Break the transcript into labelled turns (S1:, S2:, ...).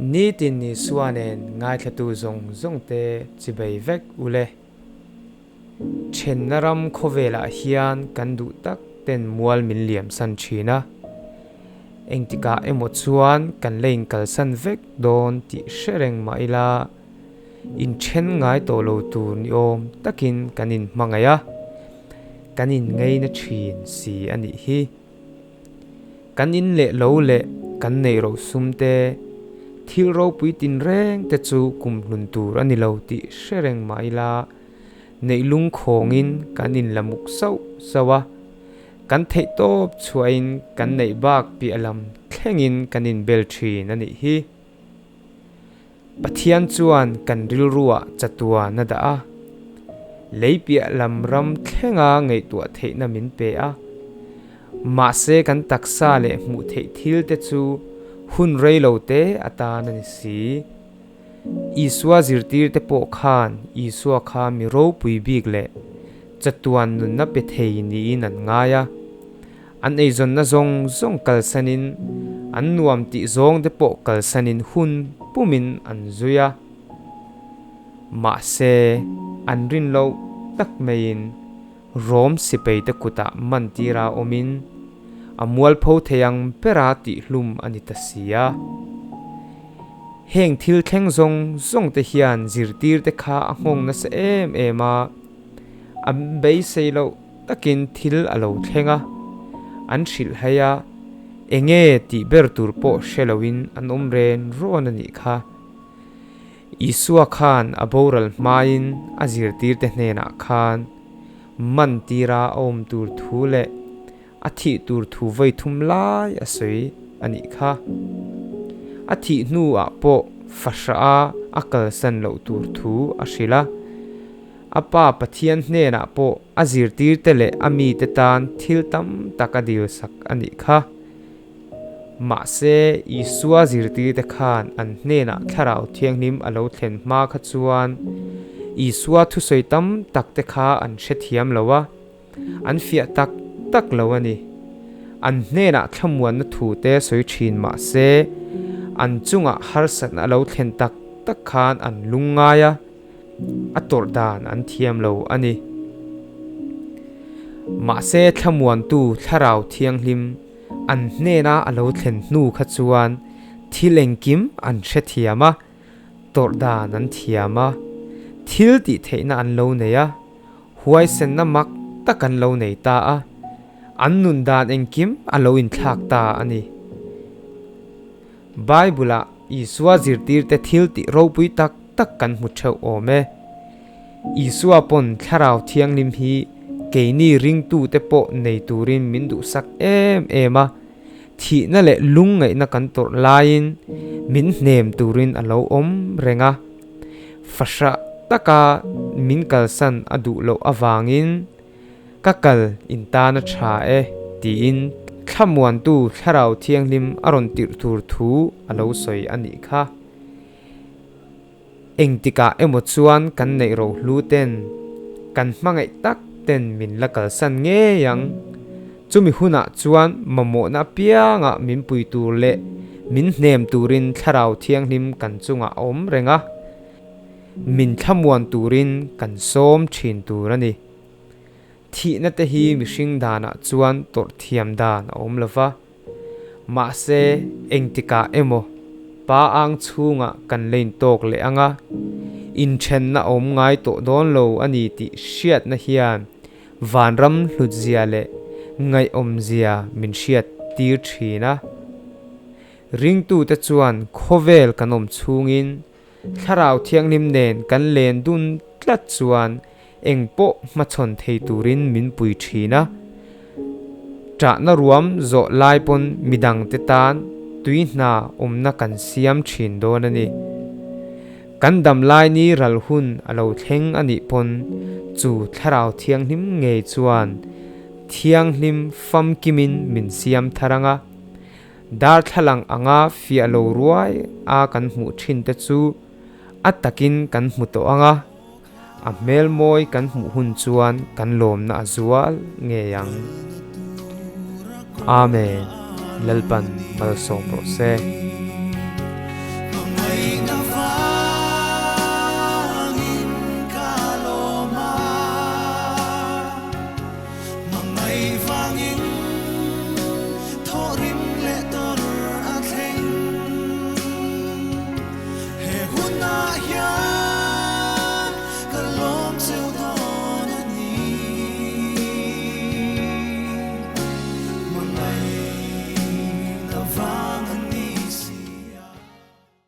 S1: Nitin Isua nen ngaithlatu zawng zawng te chibei vek ule. Thenna ram khawvelah hian kan duh tak ten mual min liam san thin a. Engtikah emaw chuan kan la inkalsan vek dawn tih hre reng mah ila, inthen ngai tawh lo tur ni awm takin kan inhmangaih a, kan inngeina thin si a nih hi. Kan in leh lo leh kan neih roh sum te, thil ropui tinreng te chu kum hlun tur a ni lo tih hre reng mah ila, neih lungkhawngin kan inla muk sauh sauh a, kan theih tawp chhuahin kan neih bak piah lam thlengin kan inbel thin a nih hi. Pathian chuan kan rilruah chatuan a dah a, lei piah lam ram thlenga ngaihtuah theihna min pe a. Mahse kan taksa leh hmuh theih thil te chu hun rei lo te atan a ni si. Isua zirtirte pawh khan Isua kha mi ropui bik leh chatuan nunna pe thei niin an ngai a. An eizawnna zawng zawng kalsanin, an nuam tih zawngte pawh kalsanin hun pumin an zui a. Mahse, an rin loh tak maiin Rom sipaite kutah mantira awmin a mualpho thei ang bera tihhlum a ni ta si a. Heng thil thleng zawng zawng te hian zirtirte kha a nghawng nasa em em a, an beisei loh takin thil a lo thleng a, an hrilh hai a, enge tih ber tur pawh hre loin an awm ren rawn a nih kha. Isua khan a boral hmain a zirtirte hnenah khan man tira a awm tur thu leh a thih tur thu vawi thum lai a sawi a nih kha. A thih hnuah pawh fahrah a a kalsan loh tur thu a hrilh a. A Pa Pathian hnenah pawh a zirtirte leh a mite tan thil tam tak a dilsak a nih kha. Mahse, Isua zirtirte khan an hnenah Thlarau Thianghlim a lo thlen hma kha chuan Isua thusawi tam takte kha an hrethiam lo a, an fiah tak tak lo a ni. An hnenah thlamuanna thute sawi thin mah se, an chungah harsatna a lo thlen tak tak khan an lungngai a, a tawrh dan an thiam lo a ni. Mahse, thlamuantu Thlarau Thianghlim an hnena a lo thlen hnu kha chuan thil engkim an hrethiam a, tawrh dan an thiam a, thil tih theihna an lo nei a, Huaisenna mak tak an lo nei ta a, an nun dan engkim a lo inthlak ta a ni. Bible-ah Isua zirtirte thil tih ropui tak tak kan hmu theuh awm e. Isua pawn Thlarau Thianghlim hi keini ringtute pawh nei turin min duhsak em em a, thihna leh lungngaihna kan tawrh laiin min hnem turin a lo awm reng a. Fahrah taka min kalsan a duh loh avangin ka kal in tan a tha e tiin thlamuantu Thlarau Thianghlim a rawn tirh tur thu a lo sawi a nih kha. Engtikah emaw chuan kan neih rohlu ten kan hmangaih tak ten min la kalsan ngei ang. Chumi hunah chuan mamawhna apiangah min pui tur leh min hnem turin Thlarau Thianghlim kan chungah a awm reng a, min thlamuan turin kan sawm thin tur a ni. Thihna te hi mihring danah chuan tawrh thiam dan a awm lo va, mahse engtikah emaw pa ang chhungah kan la intawk leh ang a, inthenna a awm ngai tawh dawn lo a ni tih hriatna hian Vanram hlutzia leh ngaihawmzia min hriat tir thin a. Ringtute chuan khawvel kan awm chhungin Thlarau Thianghlim nen kan len dun tlat chuan eng pawh hmachhawn thei turin min pui thin a. Ṭahna ruam zawh lai pawn midangte tan tui hna awmna kan siam thin dawn a ni. Kan dam lai ni ral hun a lo thleng a nih pawn chu Thlarau Thianghlim ngei chuan Thianghlim famkimin min siam thar ang a, darthlalang anga fiah lo ruai a kan hmuh thin te chu a takin kan hmu tawh ang a, a hmel mawi kan hmuh hun chuan kan lawmna a zual ngei ang. Amen. Lalpan malsawm rawh se.